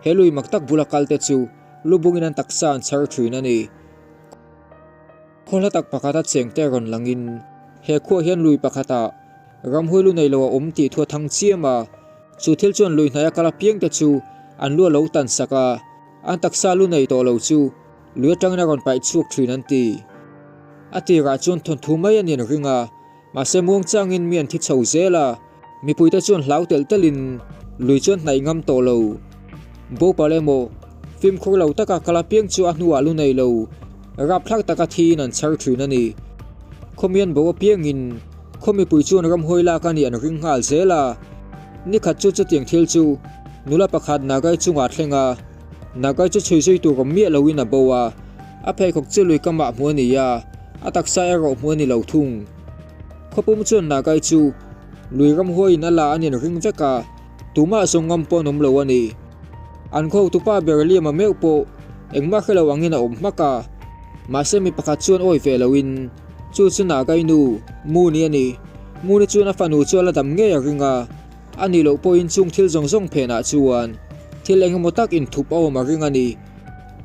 He lui mak tak bula kal te chu lubungin an taksa an chhar thin a ni. Khaw hla tak pakhata cheng te rawn langin he khuah hian lui pakhatah ramhuai lu nei lo a awm tih thu a thang chiam a. Chu thil chuan lui hnaia kal apiang te chu an lu a lo tan sak a, an taksa lu nei tawh lo chu lui atangin a rawn paih chhuak thin an ti. A tirah chuan thawnthu mai a nin ring a, mahse muangchangin mi an thi chho zel a, mipuite chuan hlau telh telhin lui chuan hnaih ngam tawh lo. Bopal emaw, fimkhur lo taka kal apiang chu a hnuah lu nei lo, rapthlak taka thiin an chhar thin a ni. Khawmian bo apiangin khaw mipui chuan ramhuai lak a nih an ring nghal zel a. Nikhat chu chutiang thil chu nula pakhat Nagai chungah a thleng a, Nagai chu chhui zui tur awm miah loin a bo a, a pheikhawk chu lui kamah hmu a ni a, a taksa erawh hmu a ni lo thung. Khawpum chuan Nagai chu lui ramhuaiin a la an inring vek a, tumah zawng ngam pawh an awm lo a ni. An khaw-tupa ber Liama meuh pawh engmah hre lo angin a awm hmak a, mahse mi pakhat chuan awi ve loin chu chu Nagai nu Muni a ni. Muni chuan a fanu chu a la dam ngei a ring a, a nih loh pawhin chung thil zawng zawng phenah chuan thil eng emaw tak inthup a awm a ring a ni.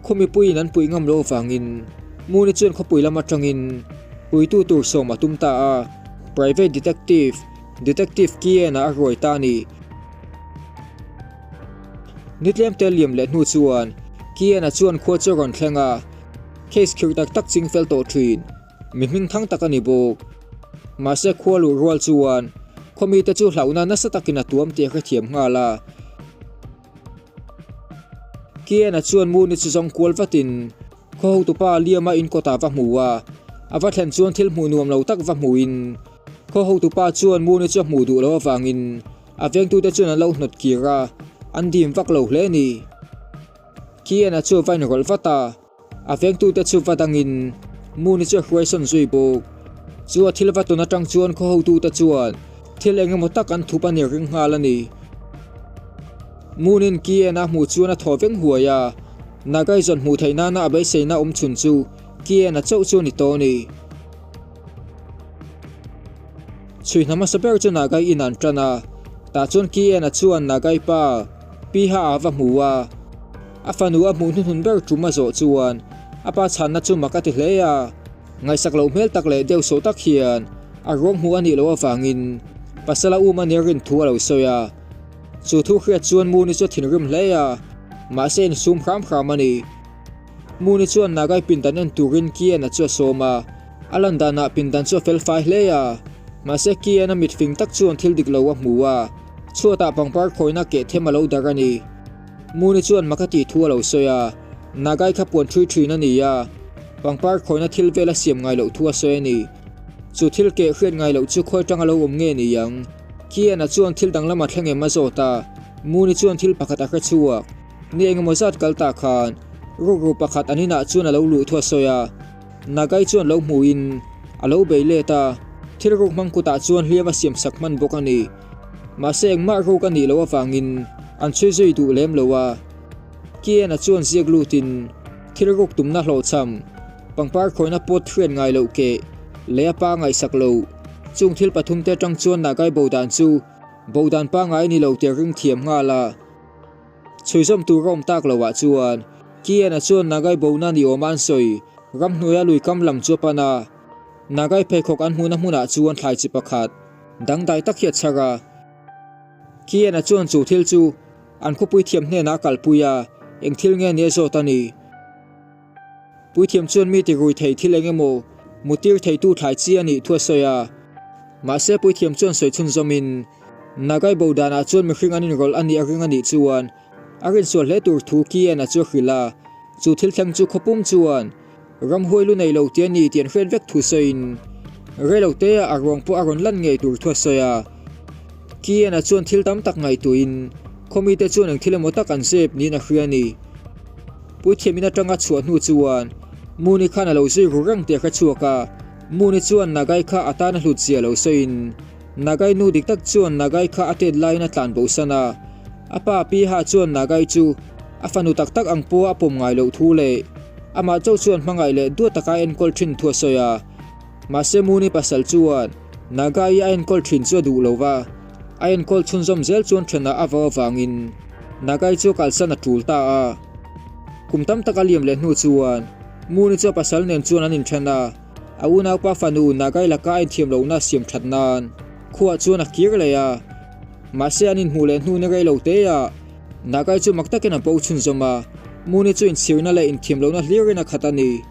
Khaw mipuiin an puih ngam loh avangin Muni chuan khawpui lam atangin puitu tur sawm a tum ta a, private detective, Detective Kian-a a ruai ta a ni. Ni tlemte liam leh hnu chuan Kian-a chuan khua chu a rawn thleng a, case khirh tak tak ching fel tawh thin, mi hming thang tak a ni bawk. Mahse khua luh rual chuan khaw mite chu hlauhna nasa takin a tuam tih a hrethiam nghal a. Kian-a chuan Moon-i chu zawng kual vatin khaw hotupa Liam-a in kawtah va hmu a, a va thlen chuan thil hmuh nuam lo tak va hmuhin khaw hotupa chuan Moon-i chu a hmuh duh loh avangin A vengtute chuan an lo hnawt kir a, an dim vak lo hle a ni. Kian-a chu a va inrawlh vat a, a vengtute chu va dangin Moon-i chu a hruaisawn zui bawk. Chu a thil va tawn atang chuan khaw hotute chuan thil eng emaw tak an thup a ni ring nghal a ni. Moon-in Kian-a hmuh chuan a thaw veng huai a, Nagaizawn hmuh theih nana a beiseina awm chhun chu Kian-a chauh chu a ni tawh a ni. Chhui hna hmasa ber chu Nagai in an tan a, tah chuan Kian-a chuan Nagai pa Pi Ha a va hmu a. A fanu a hmuh hnuhnun ber tum a zawh chuan a pa chhanna chu mak a ti hle a, ngaihsak loh hmel tak leh deuh sawh tak hian a ruang hmuh a nih loh avangin pasal a um a nia rin thu a lo sawi a. Chu thu hriat chuan Muni chu a thinrim hle a, mahse insum hram hram a ni. Muni chuan Nagai pindan en turin Kian-a chu a sawm a, a lan danah pindan chu a fel fai hle a. Mahse Kian-a mit fing tak chuan thil dik lo a hmu a, chhuatah pangpar khawina keh them a lo dar a ni. Muni chuan mak a tih thu a lo sawi a, Nagai kha puan ṭhui ṭhin a ni a, pangpar khawina thil vel a siam ngai loh thu a sawi a ni. Chu thil keh hriat ngai loh chu khawi ṭang a lo awm nge ni ang? Kian-a chuan thil danglam a thleng em a zawt a, Muni chuan thil pakhat a hre chhuak. Ni engemaw zat kal ta khan rukru pakhat an inah chuan a lo luh thu a sawi a, Nagai chuan lo hmuhin a lo bei let a, thil ruk hmang kutah chuan hliam a siam sak hman bawk a ni. Mahse engmah ruk a nih loh avangin an chhui zui duh lem lo a. Kian-a chuan ziak lutin thil ruk tumna hlawhchham, pangpar khawina pawt hriat ngai loh keh leh a pa ngaihsak loh chung thil pathumte atang chuan Nagai bo dan chu bo dan pangngai a ni lo tih a ring thiam nghal a. Chhuizawm tur a awm tak loh ah chuan Kian-a chuan Nagai bona ni awm a an sawi ramhnuaia lui kam lam chu a pan a. Nagai pheikhawk an hmuhna hmunah chuan thlai chi pakhat dangdai tak hi a chhar a. Kian-a chuan chu thil chu an khawpui thiam hnenah a kalpui a, eng thil nge ni a zawt a ni. Puithiam chuan mi tirui thei thil eng emaw mutir theitu thlai chi a nih thu a sawi a. Mahse puithiam chuan sawi chhunzawmin, Nagai bo danah chuan mihring an inrawlh a nih a ring a nih chuan a rinsual hle tur thu Kian-a chu a hrilh a. Chu thil thleng chu khawpum chuan ramhuai lu nei lo tih a ni tih an hriat vek thu sawiin reiloteah a ruang pawh a rawn lan ngei tur thu a sawi a. Kian-a chuan thil tam tak ngaihtuahin khawmite chuan eng thil emaw tak an zep niin a hria a ni. Puithiamin atanga chhuah hnu chuan Muni khan a lo zui ru reng tih a hre chhuak a, Muni chuan Nagai kha a tan a hlut zia lo sawiin Nagai nu dik tak chuan Nagai kha a tet laiin a tlan bosan a, a pa Piha chuan Nagai chu a fanu tak tak ang pawh a pawm ngai loh thu leh amah chauh chuan hmangaih leh duat taka a enkawl thin thu a sawi a. Mahse Muni pasal chuan Nagai a enkawl thin chu a duh lo va, a enkawl chhunzawm zel chuan thenah a vau avangin. Nagai chu a kalsan a tul ta a. Kum tam tak a liam leh hnu chuan Muni chu a pasal nen chuan an inthen a, a unaupa fanu Nagai laka a inthiam lohna siam that nan khuaah chuan a kir leh a. Mahse an inhmuh leh hnu ni rei lo te ah Nagai chu mak takin a bo chhunzawm a, Muni chu inchhirna leh inthiam lohna hlirin a khat a ni.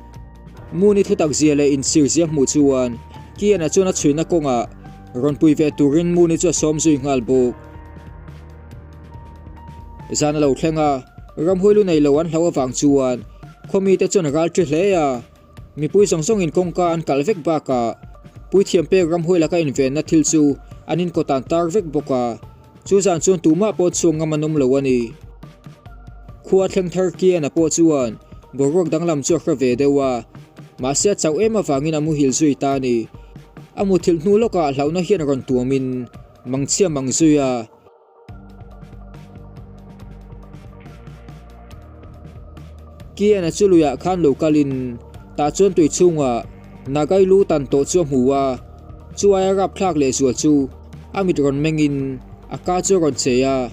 Muni thutak zia leh inchhir zia hmuh chuan Kiana chuan a chhuina kawngah rawn pui ve turin Muni chu a sawm zui nghal bawk. Zan a lo thleng a, ramhuai lu nei lo an hlau avang chuan khaw mite chuan ral ṭi hle a, mipui zawng zawngin kawngka an kalh vek bakah puithiam pek ramhuai laka invenna thil chu an inkawt an tar vek bawk a, chu zan chuan tumah pawh chhuak ngam an awm lo a ni. Khua thleng thar Kiana pawh chuan boruak danglam chu a hre ve deuh a, mahse a chauh em avangin a muhil zui ta a ni. A muthilh hnu lawkah hlauhna hian rawn tuamin mangchhia mang zui a. Kiana chu luiah khan lo kalin tah chuan tui chhungah Nagai lu tan tawh chu a hmu a, chu aia rapthlak leh zual chu a mit rawn mengin a ka chu a rawn che a,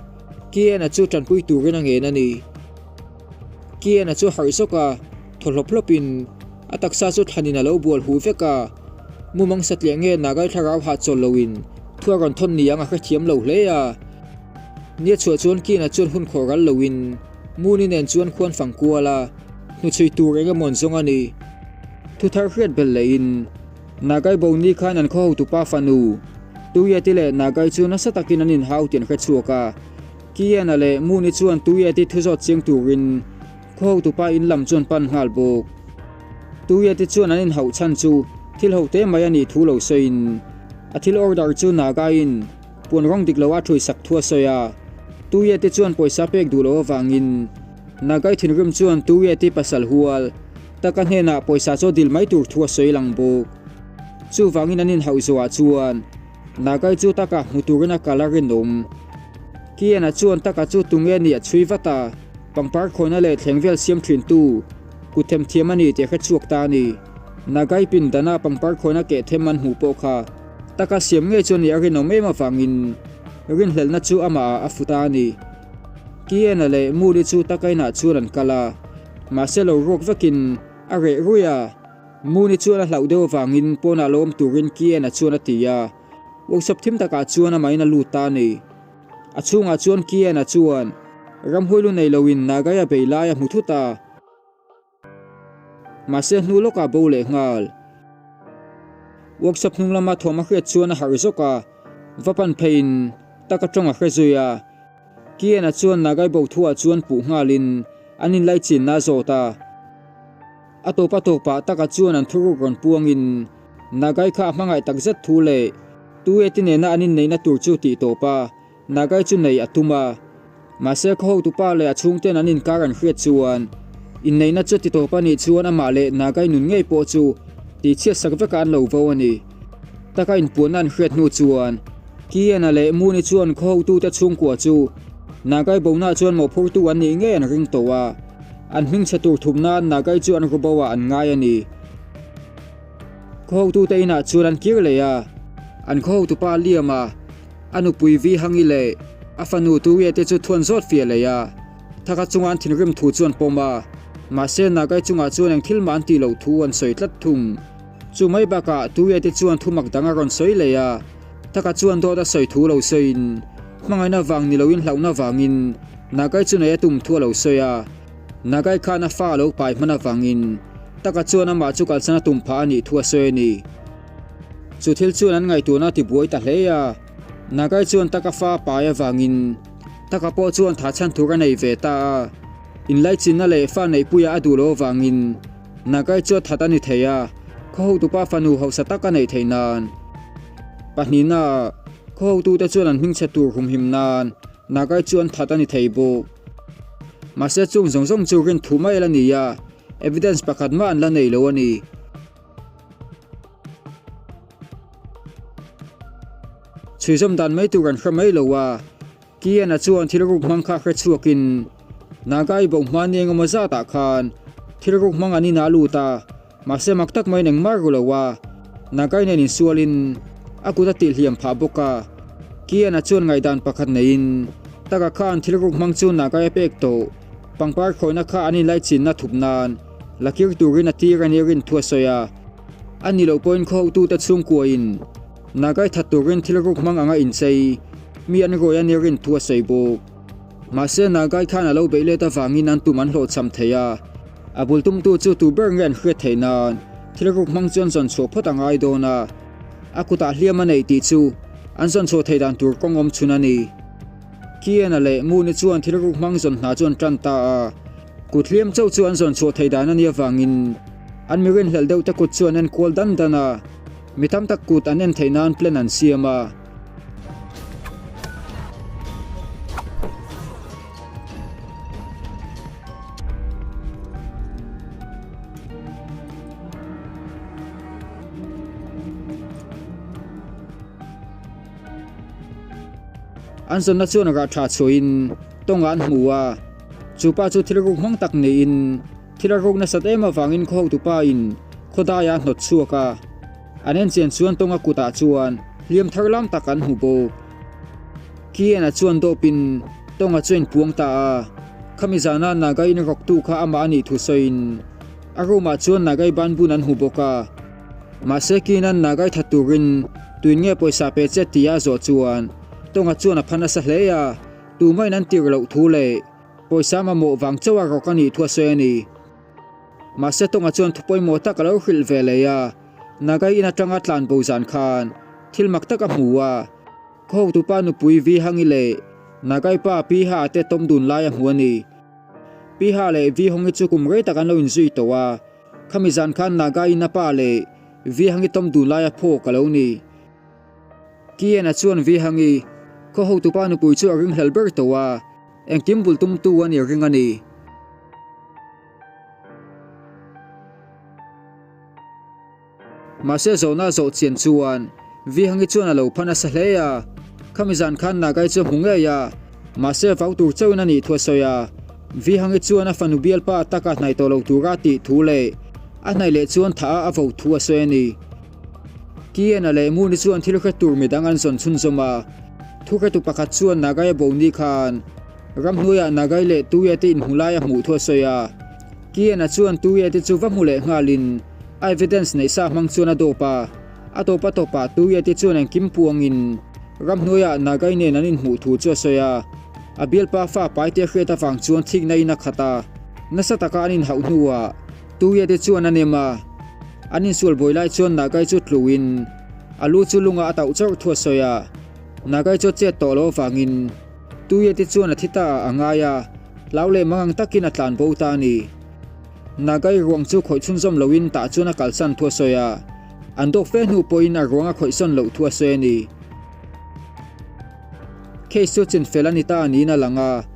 Kiana chu tanpui turin a ngen a ni. Kiana chu a harh zawk a, thaw hlawp hlawpin a taksa chu thlanin a lo bual huh vek a, mumang satliah nge Nagai thlarau hahchawl loin thu a rawn thawn ni ang a hrethiam lo hle a. Nia chhuah chuan Kiana chuan hun khawh ral loin Moon-i nen chuan khuan fang kual a, hnuchhui tur eng emaw an zawng a ni. Thuthar hriat belh lehin Nagai bo ni khan an khaw hotupa fanu Tuyeti leh Nagai chu nasa takin an inhau tih an hrechhuak a. Kiana leh Moon-i chuan Tuyeti thu zawt chiang turin khaw hotupa in lam chu an pan nghal bawk. Tuyeti chuan an inhauh chhan chu thil ho te mai a nih thu lo sawiin a thil order chu Naga-in puan rawng dik lo a thui sak thu a sawi a. Tuyeti chuan pawisa pek duh loh avangin Naga-i thinrim chuan Tuyeti pasal hual taka hnenah pawisa chu a dil mai tur thu a sawi lang bawk. Chuvangin an inhauh zawhah chuan Nagai chu taka hmu turin a kal a rinawm. Kiana chuan taka chu tunge nih a chhui vat a, pangpar khawina leh thleng vel siam thintu kut themthiam a ni tih a hre chhuak ta a ni. Nagai pindana pangpar khawina keh them an hmuh pawh kha taka siam ngei chu a nih a rinawm em avangin rinhlelhna chu amah ah a fu ta a ni. Kiana leh Muli chu taka inah chuan an kal a, mahse lo ruak vekin a reh ruih a. Muni chuan a hlauh deuh avangin pawnah lo awm turin Kiana chuan a ti a, workshop thim takah chuan amahin a lut ta a ni. A chhungah chuan Kiana chuan ramhuai lu nei loin Nagai a bei lai a hmu thut a, mahse hnu lawkah bo leh nghal. Workshop hnung lama thawm a hriat chuan a harh zawk a, va pan pheiin taka tawng a hre zui a. Kiana chuan Nagai bo thuah chuan puh nghalin an inlaichinna a zawt a. A tawp a tawpah taka chuan an thuruk rawn puangin Nagai kha a hmangaih takzet thu leh Tueti nena an inneihna tur chu tih tawp a, Nagai chu nei a tum a. Mahse khaw hotupa leh a chhungten an inkar an hriat chuan inneihna chu ti tawp a nih chuan amah leh Nagai nun ngei pawh chu tihchhiatsak vekah an lo vo a ni. Taka inpuanna an hriat hnu chuan Kiana leh Muni chuan khaw hotute chhungkua chu Nagai bonaah chuan mawhphurtu an nih ngei an ring tawh a, an hmingchhe tur thum nan Nagai chu an ru bo ah an ngai a ni. Khaw hotute inah chuan an kir leh a, an khaw hotupa Liama, a nupui Vi Hangi leh a fanu Tuia te chu thu an zawt fiah leh a, Thaka chunga an thinrim thu chu an pawm a, mahse Nagai chungah chuan eng thil mah an tih loh thu an sawi tlat thung. Chu mai bakah Tuia te chuan thu mak dang a rawn sawi leh a, Taka chuan dawt a sawi thu lo sawiin hmangaihna vang ni loin hlauhna vangin Nagai chu nei a tum thu a lo sawi a, Nagai khan a fa a lo pai hman avangin Taka chuan amah chu kalsan a tum phah a nih thu a sawi a ni. Chu thil chuan an ngaihtuahna a tibuai ta hle a, Nagai chuan Taka fa a pai avangin Taka pawh chuan tha chhan tur a nei ve ta a, inlaichinna leh fa neihpuia a duh loh avangin Nagai chu a that a ni thei a, khaw hotupa fanu hausa tak a neih theih nan. Pahnihna ah, khaw hotute chuan an hmingchhe tur humhim nan Nagai chu an that a ni thei bawk. Mahse chung zawng zawng chu rin thu mai la ni a, evidence pakhat mah an la nei lo a ni. Chhuizawm dan mai tur an hre mai lo a. Kiana chuan thil ruk hmang kha hre chhuakin Nagai bo hma ni engemaw zatah khan thil ruk hmang an inah a lut a, mahse mak tak maiin engmah ru lo a, Nagai nen insualin a kut a tihhliam phah bawk a. Kiana chuan ngaihdan pakhat neiin Taka khan thil ruk hmang chu Nagai a pek tawh. Pangpar khawihna kha an inlaichinna thup nan la kir turin a tir a nih rin thu a sawi a. A ni loh pawhin khaw hotute chhungkuain Nagai that turin thil ruk hmang anga inchei mi an ruai a nih rin thu a sawi bawk. Mahse Nagai khan a lo beih let avangin an tum an hlawhchham thei a. A bul tumtu chu tu ber nge an hriat theih nan thil ruk hmang chu an zawn chhuah phawt a ngai dawn a, a kutah hliam a nei tih chu an zawn chhuah theih dan tur kawng awm chhun a ni. Kiana leh Moon-i chuan thil ruk hmang zawn hna chu an tan ta a, kut hliam chauh chu an zawn chhuah theih dan a nih avangin an mi rinhlelh deuh te kut chu an en kual dan dan a, mi tam tak kut an en theih nan plan an siam a. An zawnna chuan rah tha chhuahin tawngah an hmu a, chu pa chu thil ruk hmang tak niin thil a ruk nasat em avangin khaw hotupa in khawdaiah a hnawt chhuak a, an enchian chuan tawnga kutah chuan hliam thar lam tak an hmu bawk. Kian-a chuan dawpin tawnga chu a inpuang ta a, khami zana Naga in rawktu kha amah a nih thu sawiin a room ah chuan Nagai banbun an hmu bawk a. Mahse Kian-a'n Nagai that turin tuin nge pawisa pe che tia a zawh chuan tawnga chuan a pha nasa hle a, tumahin an tir loh thu leh pawisa mamawh vang chauh a rawk a nih thu a sawi a ni. Mahse tawnga chuan thu pawimawh tak a lo hrilh ve leh a, Nagai in atanga tlan bo zan khan thil mak tak a hmu a. Khaw hotupa nupui Vi Hangi leh Nagai pa Pi Ha te tawm dun lai a hmu a ni. Pi Ha leh Vi Hongi chu kum rei tak an lo inzui tawh a, khami zan khan Nagai in a pa leh Vi Hangi tawm dun lai a phawk a lo ni. Kian-a chuan Vi Hangi, khaw hotupa nupui chu a ringhlel ber tawh a, engkim bul tumtu a ni ring a ni. Mahse zawhna zawh chian chuan Vihangi chuan a lo pha nasa hle a, khami zan khan Nagai chu a hmu ngei a, mahse vau tur chauhin a nih thu a sawi a. Vihangi chuan a fanu bialpa taka hnaih tawh lo tura tih thu leh a hnaih leh chuan thah a a vo thu a sawi a ni. Kiana leh Muni chuan thil hre tur midang an zawn chhunzawm a, thuhretu pakhat chuan Nagai a bo ni khan ramhnuaiah Nagai leh Tuia te inhmu lai a hmuh thu a sawi a. Kiana chuan Tuia te chu va hmu leh nghalin A evidence neih sa hmang chuan a dawp a, a tawp a tawpah Tuia te chuan engkim puangin ramhnuaiah Nagai nen an inhmuh thu chu a sawi a. A bialpa fa paite hriat avang chuan thikna in a khat a, nasa taka an inhauh hnuah Tuia te chuan a nem a. An insual buai lai chuan Nagai chu tluin a lu chu lungah a tauh chauh thu a sawi a, Nagai chu a chet tawh loh avangin Tuia te chuan a thi ta ah a ngai a, hlau leh mangang takin a tlan bo ta a ni. Nagai ruang chu khawih chhunzawm loin tah chuan a kalsan thu a sawi a, an dawk fe hnu pawhin a ruang a khawihsawn loh thu a sawi a ni. Case chu chinfel a ni ta niin a lang a,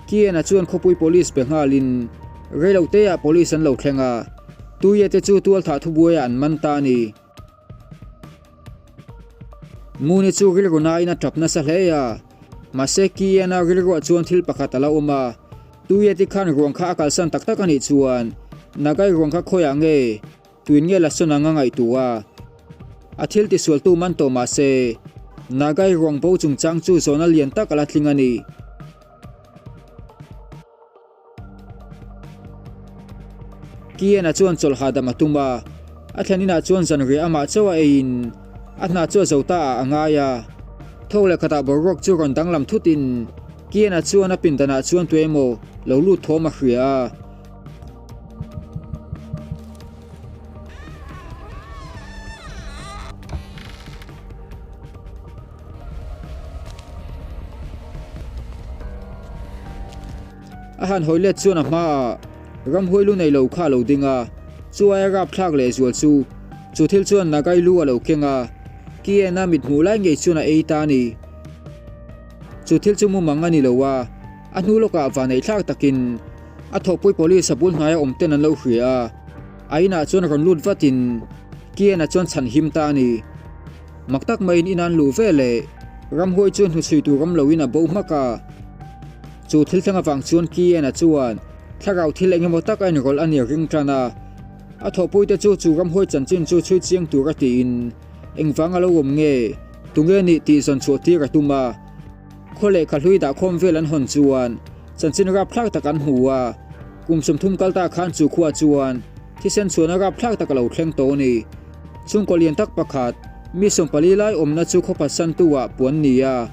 Kian-a chuan khawpui police be nghalin reiloteah police an lo thleng a, Tuia te chu tualthah thubuaiah an man ta a ni. Muni chu rilru nain a tap nasa hle a, mahse Kian-a rilruah chuan thil pakhat a la awm a, Tuiati khan ruang kha a kalsan tak tak a nih chuan Nagai ruang kha khawiah nge tuin nge la sawn ang a ngaihtuah a, a thil tisualtu man tawh mahse Nagai ruang bo chungchang chu zawhna lian tak a la tling a ni. Kian-a chuan chawlh hahdam a tum a, a thlen inah chuan zanriah amah chauh a eiin a hna chu a zo ta ah a ngai a. Tho leh khatah boruak chu rawn danglam thutin Kian-a chuan a pindanah chuan tuemaw lo lut thawm a hria a. A han hawi let chuan a hmaah ramhuai lu nei lo kha a lo ding a, chu aia rapthlak leh zual chu chu thil chuan Nagai lu a lo keng a, Kian-a mit hmuh lai ngei chuan a ei ta a ni. Chu thil chu mumang a ni lo a, a hnu lawkah vaneihthlak takin a thawhpui police a bul hnaia awm ten an lo hria a, a inah chuan rawn lut vatin Kian-a chuan chhan him ta a ni. Mak tak maiin in an luh ve leh ramhuai chu hnuchhui tur awm loin a bo hmak a. Chu thil thleng avang chuan Kian-a chuan thlarau thil eng emaw tak a inrawlh a ni ring tan a. A thawhpuite chu chu ramhuai chanchin chu chhui chiang tur a tiin engvang a lo awm nge, tunge nih tih zawn chhuah tir a tum a. Khaw lehkha hlui dahkhawm vel an hawn chuan chanchin rapthlak tak an hmu a, kum 30 kal ta khan chu khua chuan thisen chhuahna rapthlak tak a lo thleng tawh a ni. Chhungkaw lian tak pakhat, mi 14 lai awmna chu khaw phatsantu ah puan ni a,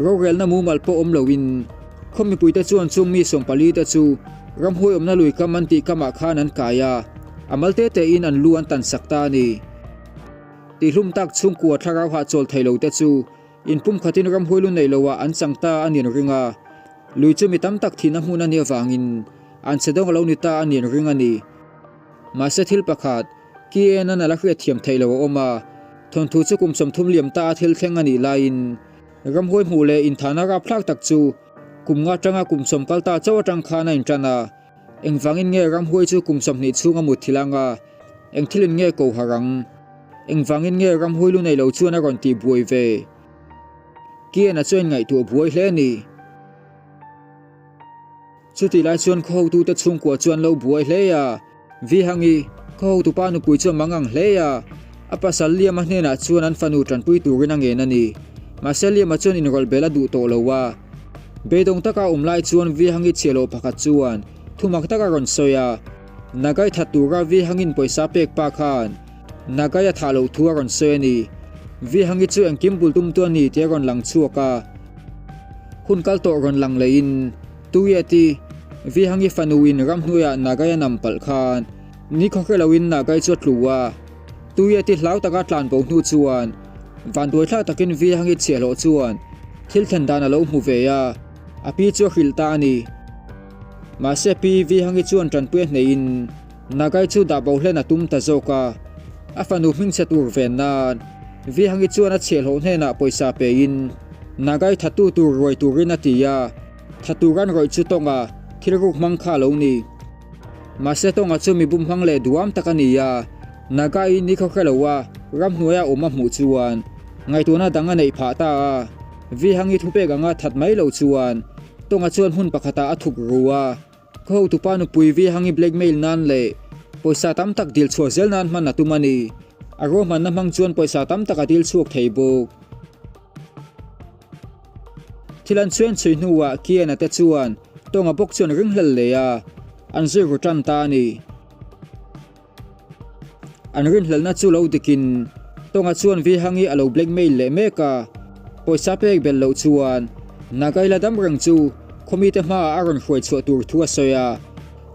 rorelna mumal pawh awm loin khaw mipuite chuan chung mi 14 te chu ramhuai awmna lui kam an tih kamah khan an kai a, a mal te tein an lu an tan sak ta a ni. Tihlum tak chhungkua thlarau hahchawl thei lo te chu In pumkhatin ramhuai lu neih loah an chang ta a nin ring a, lui chu mi tam tak thihna hmun a nih avangin an che dawng a lo ni ta a nin ring a ni. Mahse thil pakhat, Kienan a la hriat thiam theih lo a awm a, thawnthu chu kum 30 liam ta a thil thleng a nih laiin ramhuai hmuh leh inthahna rapthlak tak chu kum nga atanga kum sawm kal ta chauh atang khan a intan a, Engvangin nge ramhuai chu kum 20 chhunga mutthilh anga eng thilin nge ko harh ang? Engvangin nge ramhuai lu nei lo chuan a rawn tih buai ve? Kian-a chuan ngaihtuah buai hle a ni. Chutih lai chuan khaw hotute chhungkua chuan lo buai hle a. Vihangi, khaw hotupa nupui chu a mangang hle a. A pasal Liama hnenah chuan an fanu tanpui turin a ngen a ni. Mahse Liama chuan inrawlh bel a duh tawh lo a. Beidawng taka awm lai chuan Vihangi chhiahloh pakhat chuan thumak tak a rawn sawi a. Nagai that tura Vihangin pawisa pek pa khan Nagai a thah loh thu a rawn sawi a ni. Vihangi chu engkim bul tumtu a ni tih a rawn lang chhuak a. Hun kal tawh rawn lang lehin Tuyeti, Vihangi fanuin ramhnuaiah Nagai a nam palh khan nikhaw hre loin Nagai chu a tlu a. Tuyeti hlau taka tlan bo hnu chuan vanduai thlak takin Vihangi chhiahhlawh chuan thil thlen dan a lo hmu ve a, a pi chu a hrilh ta a ni. Mahse pi Vihangi chuan tanpui a hneihin Nagai chu dah bo hlen a tum ta zawk a, a fanu hmingchhe tur ven nan Vihangi chuan a chhiahhlawh hnenah pawisa pein Nagai thattu tur ruai turin a ti a, thattu ran rawih chu tawnga thil ruk hmang kha a lo ni. Mahse tawnga chu mi bum hmang leh duam tak a ni a, Nagai ni khaw hre lo a ramhnuaia awm a hmuh chuan ngaihtuahna dang a neih phah ta a. Vihangi thupek anga that mai lo chuan tawnga chuan hmun pakhatah a thuk ru a, khaw hotupa nupui Vihangi blackmail nan leh pawisa tam tak dil chhuah zel nan hman a tum a ni. A ruahmanna hmang chuan pawisa tam tak a dil chhuak thei bawk. Thil an chhuan chhui hnuah Kiana te chuan tawnga bawk chuan ringhlel leh a, an zui ru tan ta a ni. An rinhlelhna chu lo dikin tawnga chuan Vihangi a lo blackmail leh mek a, pawisa pek belh loh chuan Nagaila dam reng chu khawmite hmaah a rawn hruai chhuah tur thu a sawi a,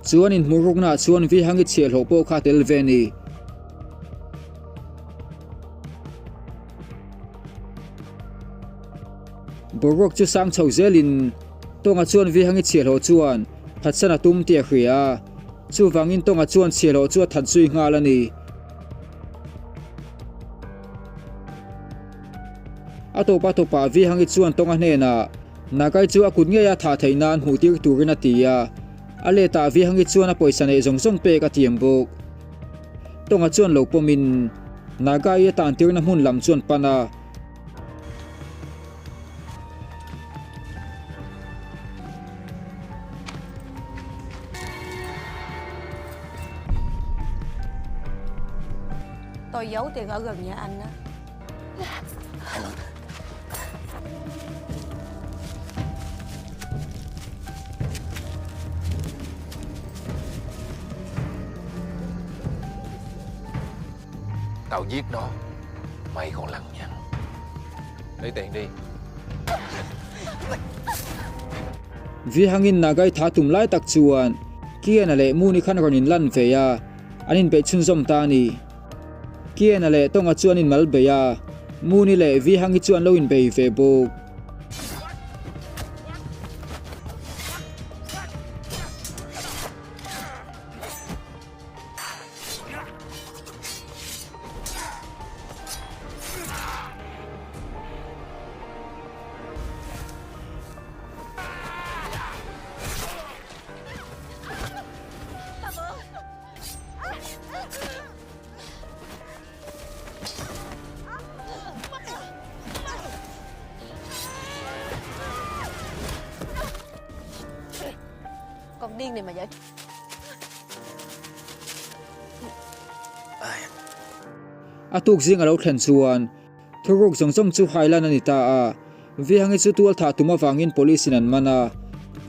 chuan inhmuhruknaah chuan Vihangi chhiahhlawh pawh kha a tel ve a ni. Boruak chu sang chho zelin Tawnga chuan Vihangi chhiahhlawh chuan phatsan a tum tih a hria a, chuvangin Tawnga chuan chhiahhlawh chu a that zui nghal a ni. A tawpa tawpah Vihangi chuan Tawnga hnenah Nagai chu a kut ngeia thah theih nan hmuh tir turin a ti a, a letah Vihangi chuan a pawisa neih zawng zawng pek a tiam bawk. Tawnga chuan lo pawmin Nagai a tantirna hmun lam chuan pan a. Tôi giấu tiền ở gần nhà anh á. Tao giết nó Mày còn lằng nhằng Lấy tiền đi Vihangin Nagai tha tum lai tak chuan Kian-a leh Muni khan rawn inlan ve a, an inbeih chhunzawm ta a ni. Kian-a leh Tonga chu an inmal bei a, Muni leh Vihangi chu an lo inbei ve bawk. Con điên này mà giỏi A tuk zing a lo thlen chuan thuruk zawng zawng chu hailan a ni ta a. Vihangi chu tual thah tum avangin police in an man a.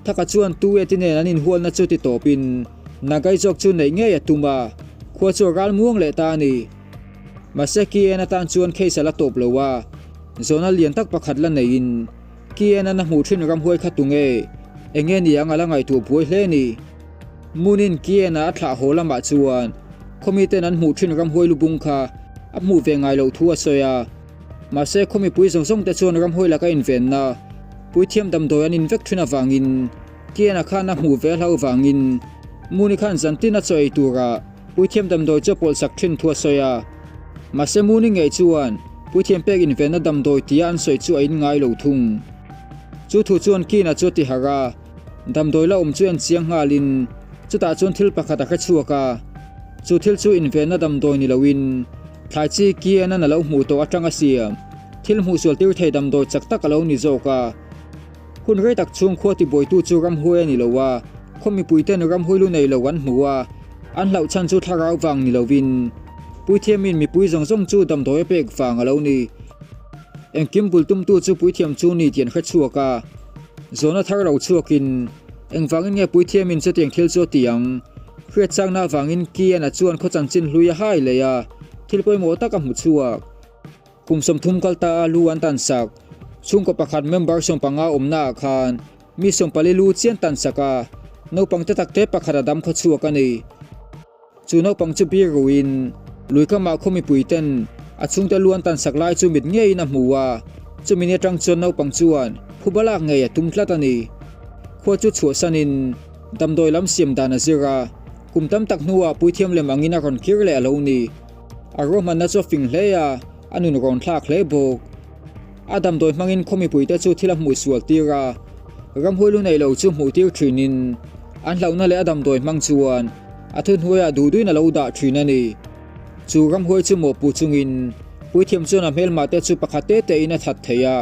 Thaka chuan Tu e ti nen an inhualna chu ti tawpin Nagai zawk chu neih ngei a tum a, khua chu a ral muang leh ta a ni. Mahse Kien atan chuan case a la tawp lo a, zawhna lian tak pakhat la neiin Kien an a hmuh thin ramhuai kha tunge, enge ni ang a la ngaihtuah buai hle ni. Munin Kien-a a thlah haw lamah chuan khawmi ten an hmuh thin ramhuai lubung kha a hmuh ve ngai loh thu a sawi a. Mahse khaw mipui zawng zawng te chuan ramhuai laka invenna puithiam damdawi an invek thin avangin Kiana khan a hmuh ve hlau vangin Muni khan zantin a chaw ei tura puithiam damdawi chu a pawlhsak thin thu a sawi a. Mahse Muni ngei chuan puithiam pek invenna damdawi tia an sawi chu a in ngai lo thung. Chu thu chuan Kiana chu a ti harh a, damdawi la awm chu en chiang nghalin chutah chuan thil pakhat a hre chhuak a. Chu thil chu invenna damdawi ni loin Thlai chi kian an a lo hmuh tawh atang a siam. Thil hmuh sual tir thei damdawi chak tak a lo ni zawk a. Hun rei tak chhung khua tibuaitu chu ramhuai a ni lo a, khaw mipuiten ramhuai lu nei lo an hmu a, an hlauh chhan chu thlarau vang ni lovin Puithiamin mipui zawng zawng chu damdawi a pek vang a lo ni. Engkim bul tumtu chu Puithiam chu ni tih an hre chhuak a. Zawhna thar lo chhuakin engvangin nge Puithiamin chutiang thil chu a ti ang? Hriat chakna avangin Kian-a chuan khaw chanchin hlui a hai leh a, thil pawimawh tak a hmu chhuak. Kum 30 kal ta a lu an tan sak. Chhungkaw pakhat member 15 awmna ah khan mi 14 lu chian tan sak a, naupang te takte pakhat a dam khaw chhuak a ni. Chu naupang chu bir ruin lui kamah khaw mipui ten a chhungte lu an tan sak lai chu mit ngeiin a hmu a, chumi ni atang chuan naupang chuan phuba lak ngei a tum tlat a ni. Khua chu chhuahsanin Damdawi lam siam dan a zir a, kum tam tak hnuah puithiam lem angin a rawn kir leh a lo ni. A ruahmanna chu a fing hle a, a nun rawn thlak hle bawk. A damdawi hmangin khaw mipuite chu thil a hmuh sual tir a, ramhuai lu nei lo chu hmuh tir thinin an hlauhna leh a damdawi hmang chuan a thuhnuaiah duh duhin a lo dah thin a ni. Chu ramhuai chu mawhpuh chungin puithiam chuan a hmelmahte chu pakhat te tein a that thei a,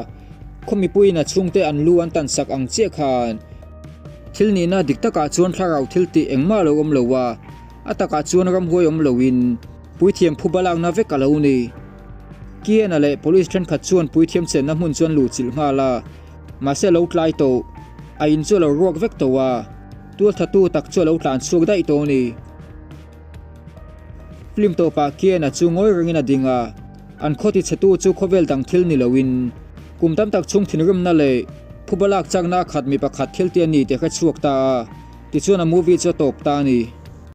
khaw mipuiin a chhungte an lu an tansak ang chiah khan, Thil nihna dik takah chuan thlarau thil tih engmah lo awm lo a, a takah chuan ramhuai awm loin puithiam phuba lakna vek a lo ni. Kiana leh police thenkhat chuan puithiam chenna hmun chuan luh chilh nghal a, mahse a lo tlai tawh, a in chu a lo ruak vek tawh a, tualthatu tak chu a lo tlan chhuak daih tawh a ni. Film tawpah Kiana chu ngawi rengin a ding a, an khaw tichhetu chu khawvel dang thil ni loin kum tam tak chhung thinrimna leh phuba lak chakna a khat mi pakhat thil ti a ni tih a hre chhuak ta a, tichuan a movie chu a tawp ta a ni.